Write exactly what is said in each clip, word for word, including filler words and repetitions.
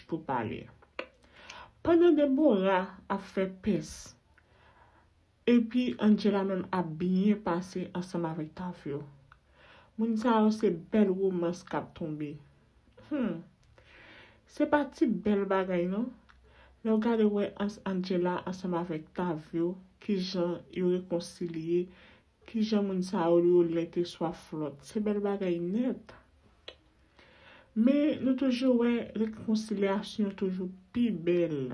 pou pale. Pandan Deborah ap fè pès, epi Angela menm ap byen pase ansanm avèk Tavio. Moun sa yo se bèl womans k ap tonbe. Hmm. Se pa ti bèl bagay non. Lè w gade w wè Angela ansanm avèk Tavio, kijan yo rekonsilye, kijan moun sa yo yo lenteswa flòt. Se bèl bagay nèt. Men nou toujou wè rekonsilyasyon toujou pi bèl.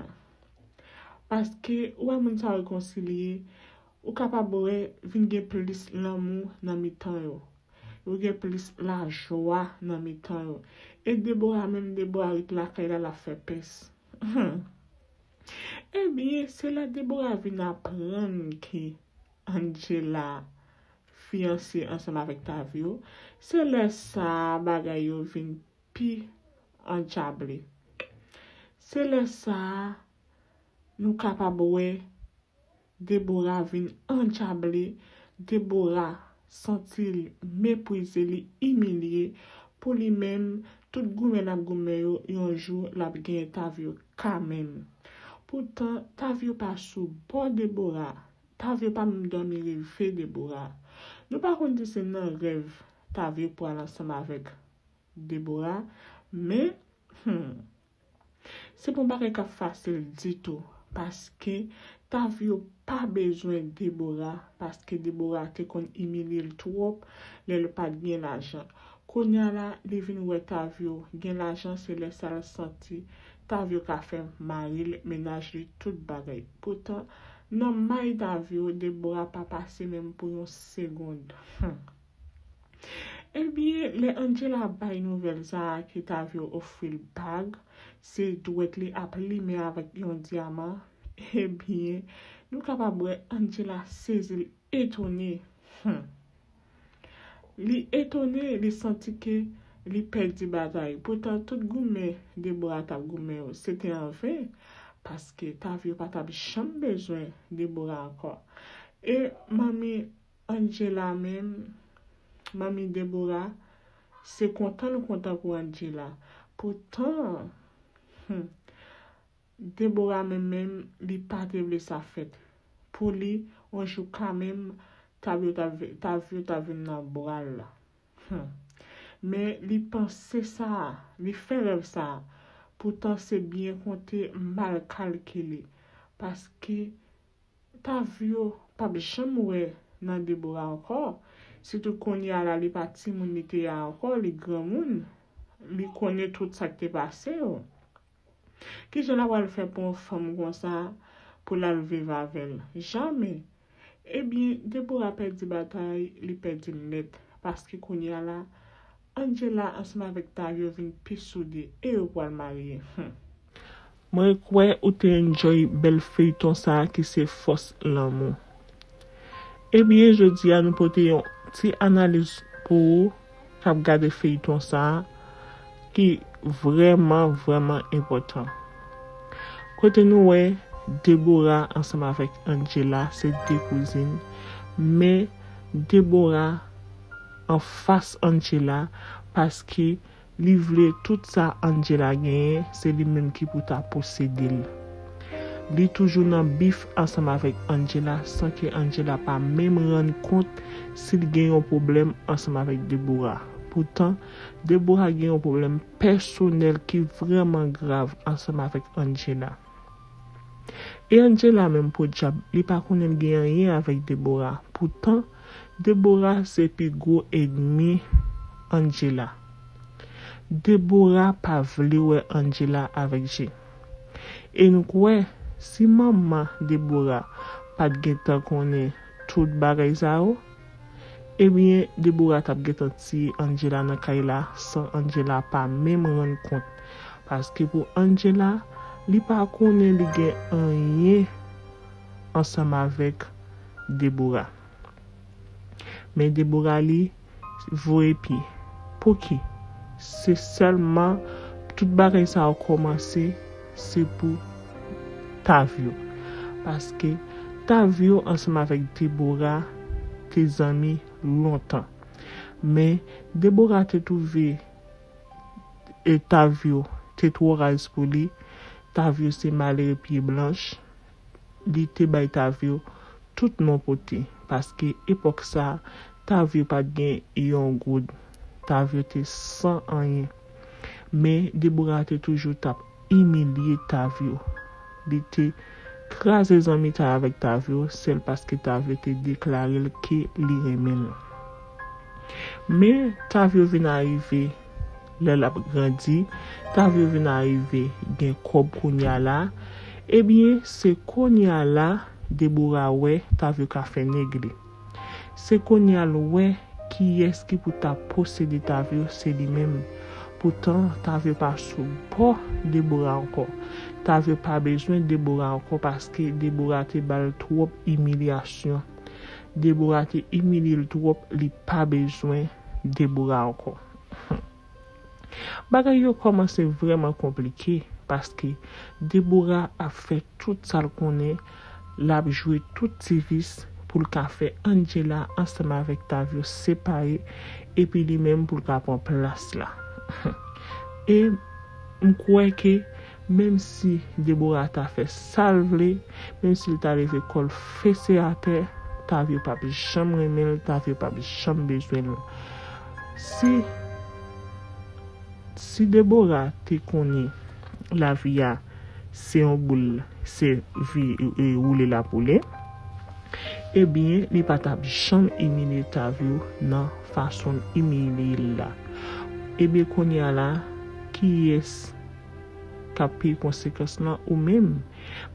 Paske ou wè moun sa yo rekonsilye, ou kapab wè vin gen plis lanmou nan mitan yo. Yo gen plis lajwa nan mitan yo. E Deborah menm, Deborah ret lakay la, l ap fè pès. Ebyen, se lè Deborah vin aprann ke Angela fiyanse ansanm avèk Tavio, se lè sa a bagay yo vin pi andjable. Se lè sa a nou kapab wè Deborah vin andjable, Deborah santi l meprize, li imilye. Pou li menm, tout goumen l ap goumen yo, yon jou l ap genyen Tavio kanmenm. Poutan, Tavio pa sou bò Deborah. Tavio pa menm dòmi reve Deborah. Nou pa konn si se nan rèv Tavio pral ansanm avèk Deborah, men, hmm, se pa yon bagay k ap fasil ditou, paske Tavio pa bezwen Deborah, paske Deborah te konn imilye l twòp lè l pa t gen lajan. Kounye a la, li vin wè Tavio gen lajan, se lè sa l santi Tavio ka fè mari l, mennaj li, tout bagay. Poutan, nan may Tavio, Deborah pa pase menm pou yon segonn. Hmm. Ebyen, lè Angela bay nouvèl sa a ke Tavio ofri l bag, se dwèt li ap limen avèk yon dyaman, ebyen, nou kapab wè Angela sezi, l etone. Hmm. Li etone, li santi ke li pèdi batay. Poutan, tout goumen Deborah t ap goumen yo, se te anven, paske Tavio pa t ap janm bezwen Deborah ankò. E manmi Angela menm, manmi Deborah, se kontan l kontan pou Angela. Poutan, hmm, Deborah menm menm, li pa te vle sa fèt. Pou li, yon jou kanmenm, Tavio ta, Tavio ta vin nan bra l. Hmm. Men li panse sa, li fè rèv sa. Poutan se byen konte mal kalkile. Paske Tavio p ap janm wè nan Deborah ankò. Sitou kounye a la, li pa timoun li te ye a ankò, li granmoun. Li konnen tout sa k te pase yo. Kijan l ap pral fè pou yon fanm konsa pou l al viv avè l? Jamè! Ebyen, Deborah pèdi batay, li pèdi l nèt. Paske kounye a la, Angela ansanm avèk Tavio vin pi soude e yo pral marye. Hmm. Mwen kwè ou te enjoy bèl feyton sa a ki se Fòs Lanmou. Ebyen, jodi a nou pote yon ti analiz pou ou k ap gade feyton sa a ki vrèman, vrèman enpòtan. Kote nou wè Deborah ansanm avèk Angela se de kouzin, men Deborah anfas Angela paske li vle tout sa Angela genyen, se li menm ki pou ta posede l. Li toujou nan bif ansanm avèk Angela san ke Angela pa menm rann kont si l gen yon pwoblèm ansanm avèk Deborah. Poutan, Deborah gen yon pwoblèm pèsonèl ki vrèman grav ansanm avèk Angela. E Angela menm, podyab, li pa konnen l gen anyen avèk Deborah. Poutan, Deborah se pi gwo ènmi Angela. Deborah pa vle wè Angela avèk Jay. E nou kwè, si manman Deborah pa t gentan konnen tout bagay sa yo, ebyen, Deborah t ap gentan tiye Angela nan kay la san Angela pa menm rann kont. Paske pou Angela, li pa konnen li gen anyen ansanm avèk Deborah. Men Deborah, li voye pye. Pouki? Se sèlman tout bagay sa yo kòmanse, se pou Tavio. Paske Tavio ansanm avèk Deborah te zanmi lontan. Men Deborah te twouve e Tavio te twò raz pou li. Tavyo se malere pye blanch. Li te bay Tavyo tout non pote, paske epòk sa a, Tavyo pa t gen yon goud. Tavyo te san anyen. Men Debora te toujou t ap imilye Tavyo. Li te kraze zanmitay avèk Tavyo sèl paske Tavyo te deklare l ke li renmen l. Men Tavyo vin arive lè l ap grandi, Tavyo vin arive gen kòb kounye a la, ebyen, se kounye a la Debora wè Tavyo ka fè nèg li. Se kounye a l wè kiyès ki pou ta posede Tavyo, se li menm. Poutan, Tavyo pa sou bò Debora ankò. Tavyo pa bezwen Debora ankò paske Debora te ba l twòp imilyasyon. Debora te imilye l twòp, li pa bezwen Debora ankò. Bagay yo kòmanse vrèman konplike paske Debora ap fè tout sa l konnen, l ap jwe tout ti vis pou l ka fè Angela ansanm avèk Tavyo separe, epi li menm pou l ka pran plas la. E m kwè ke menm si Debora ta fè sa l vle, menm si l ta leve kò l fese atè, Tavyo p ap janm renmen l, Tavyo p ap janm bezwen l. Si, si Debora te konnen lavi a se yon boul, se vi, e, woule l ap woule, ebyen, li pa t ap janm imilye Tavyo nan fason l imilye l la. Ebyen, kounye a la, kiyès k ap peye konsekans lan? Ou menm.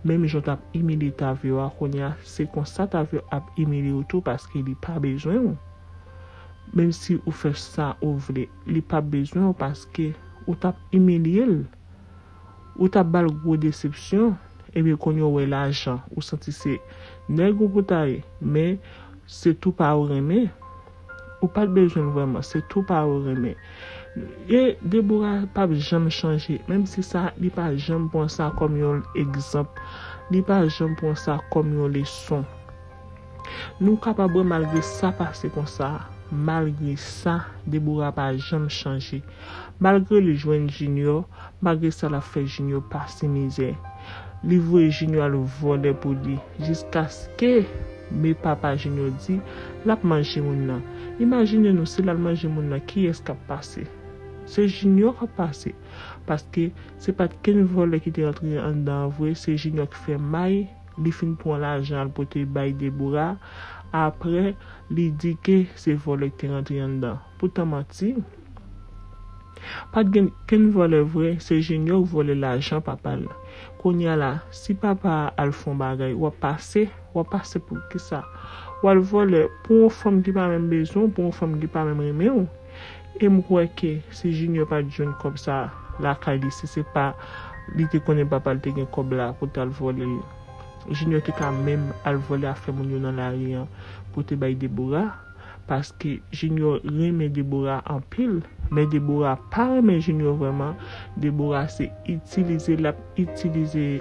Menm jan w t ap imilye Tavyo a, kounye a, se konsa Tavyo ap imilye w tou paske li pa bezwen w. Menm si ou fè sa ou vle, li p ap bezwen w paske ou t ap imilye l. Ou t ap ba l gwo desepsyon, ebyen kounye a w wè lajan, ou santi se nèg ou pou ta ye, men se tou pa ou renmen. Ou pa t bezwen l vrèman, se tou pa ou renmen. E Debora p ap janm chanje, menm si sa, li pa janm pran sa kòm yon egzanp, li pa janm pran sa kòm yon leson. Nou kapab wè malgre sa pase konsa, malgre sa, Debora pa janm chanje. Malgre li jwenn Junior, malgre sa l ap fè Junior pase mizè. Li voye Junior al vòlè pou li, jiskaske men papa Junior di l ap manje moun nan. Imajine nou, si l al manje moun nan, kiyès k ap pase? Se Junior k ap pase. Paske se pa t kenn vòlè ki te rantre anndan an vre, se Junior ki fè may, li fin pran lajan al pote bay Debora. Apre, li di ke se vòlè ki te rantre anndan. Poutan manti. Pa t gen kenn vòlè vre, se Junior k vòlè lajan papa l. Kounye a la, si papa a al fè yon bagay, w ap pase, w ap pase pou kisa? W al vòlè pou yon fanm ki pa menm bezwen w, pou yon fanm ki pa menm renmen w. E m kwè ke si Junior pa t jwenn kòb sa lakay li, si se pa li te konnen papa l te gen kòb la pou t al vòlè l, Junior te ka menm al vòlè afè moun yo nan lari an pou te bay Debora, paske Junior renmen Debora anpil, men Debora pa renmen Junior vrèman. Debora se itilize l ap itilize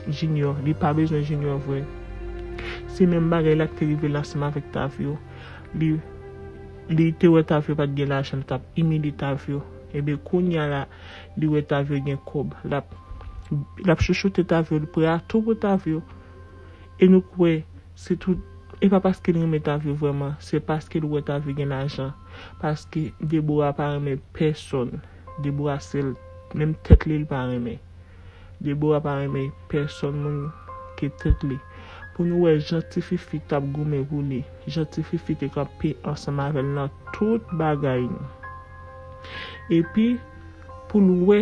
Junior, li pa bezwen Junior vre. Se menm bagay la ki te rive l ansanm avèk Tavyo. Li, li te wè Tavyo pa t gen lajan, li t ap imilye Tavyo. Ebyen, kounye a la, li wè Tavyo gen kòb. L ap, l ap chouchoute Tavyo, li prè a tou pou Tavyo. E nou kwè, se tout, e pa paske l renmen Tavyo vrèman, se paske l wè Tavyo gen lajan. Paske Debora pa renmen pèsonn. Debora sèl, menm tèt li, li pa renmen. Debora pa renmen pèsonn moun ke tèt li. Pou nou wè jan Ti Fifi t ap goumen pou li, jan Ti Fifi te kanpe ansanm avè l nan tout bagay. Epi, pou l wè,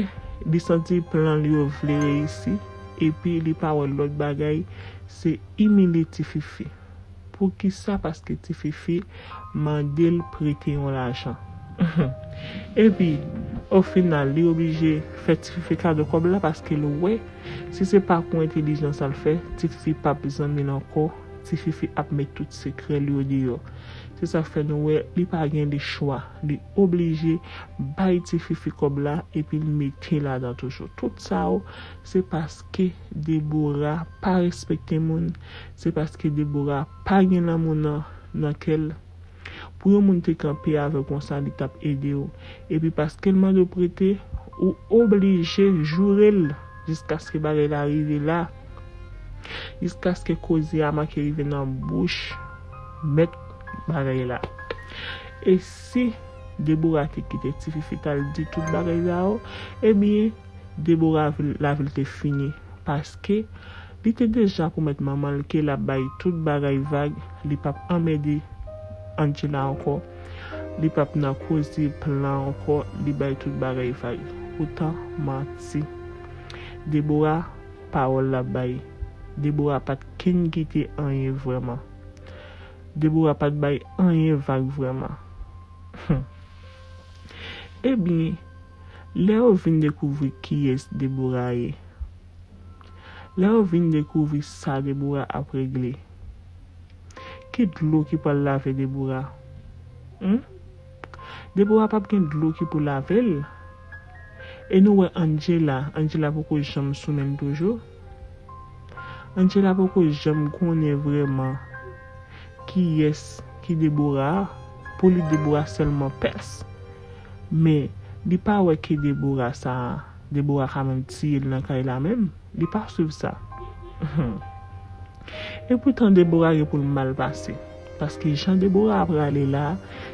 li santi plan l yo vle reyisi, epi li pa wè lòt bagay, se imilye Ti Fifi. Poukisa? Paske Ti Fifi mande l prete yon lajan. Epi, o final, li oblije fè Ti Fifi kado kòb la paske l wè, si se pa pou entèlijans sa l fè, Ti Fifi p ap zanmi l ankò, Ti Fifi ap met tout sekrè l yo deyò. Se sa k fè nou wè li pa gen lechwa, li oblije bay Ti Fifi kòb la epi l mete ladan toujou. Tout sa yo, se paske Debora pa respekte moun, se paske Debora pa gen lanmou nan, nan kè l. Pou yon moun te kanpe avè w konsa, li t ap ede w. Epi paske l mande w prete, Ou oblije joure l jiskaske bagay la rive la, jiskaske koze a manke rive nan bouch mèt bagay la. E si Debora te kite tifi fèt al di tout bagay sa yo, ebyen, Debora vil, lavi l te fini. Paske li te deja pwomèt manman l ke l ap bay tout bagay vag, li p ap anmède Angela ankò, li p ap nan koze plan ankò, li bay tout bagay vag. Poutan, manti. Debora, pawòl l ap bay. Debora pa t kenn kite anyen vrèman. Debora pa t bay anyen vag vrèman. Ebyen, lè yo vin dekouvri kiyès Debora ye, lè yo vin dekouvri sa Debora ap regle, ki dlo ki pral lave Debora? Hmm? Debora p ap gen dlo ki pou lave l. E nou wè Angela, Angela poko janm sou men l toujou. Angela poko janm konnen vrèman kiyès ki Debora a. Pou li, Debora sèlman pès. Men, li pa wè ke Debora sa a, Debora ka menm tiye l nan kay la menm. Li pa swiv sa. E poutan, Debora gen pou l mal pase. Paske jan Debora ap prale la,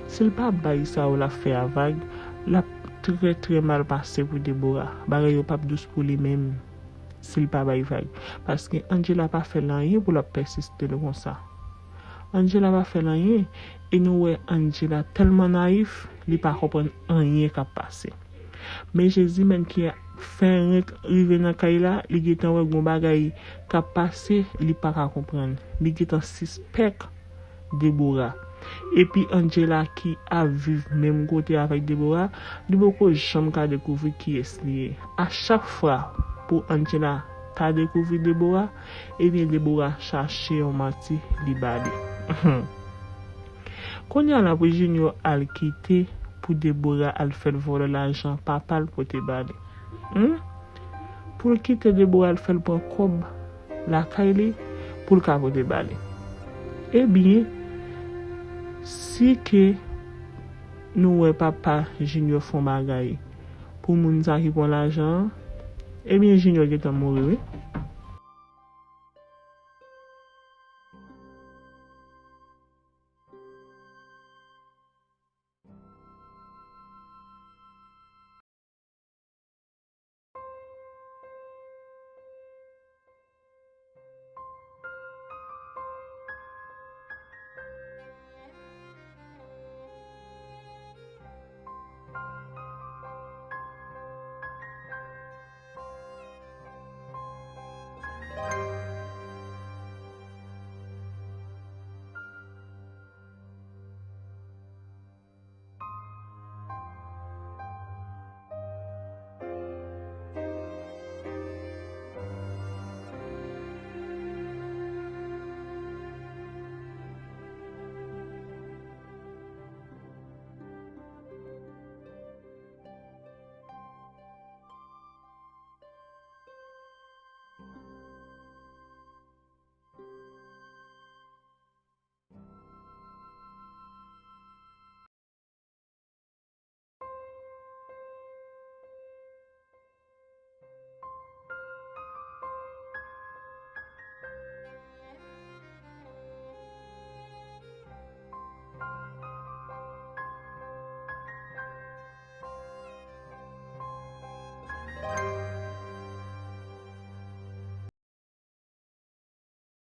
si l pa bay sa yo l ap fè a vag, l ap trè, trè mal pase pou Debora. Bagay yo p ap dous pou li menm si l pa bay vag. Paske Angela pa fè l anyen pou l ap pèsiste l konsa. Angela pa fè l anyen. E nou wè Angela tèlman nayif, li pa konprann anyen k ap pase. Men Jezi menm ki fè renk rive nan kay la, li gentan wè gon bagay k ap pase, li pa ka konprann. Li gentan sispèk Debora. Epi Angela ki ap viv menm kote avèk Debora, li poko janm ka dekouvri kiyès li ye. A chak fwa pou Angela ta dekouvri Debora, ebyen Debora chache yon manti li ba li. Kounye a la pou Junior al kite pou Debora al fè l vòlò lajan papa l pote ba li. Hmm? Pou l kite Debora al fè l pran kòb lakay li pou l ka pote ba li. Ebyen, si ke nou wè papa Junior fè yon bagay pou moun sa ki pran lajan an, ebyen Junior gentan mouri wi.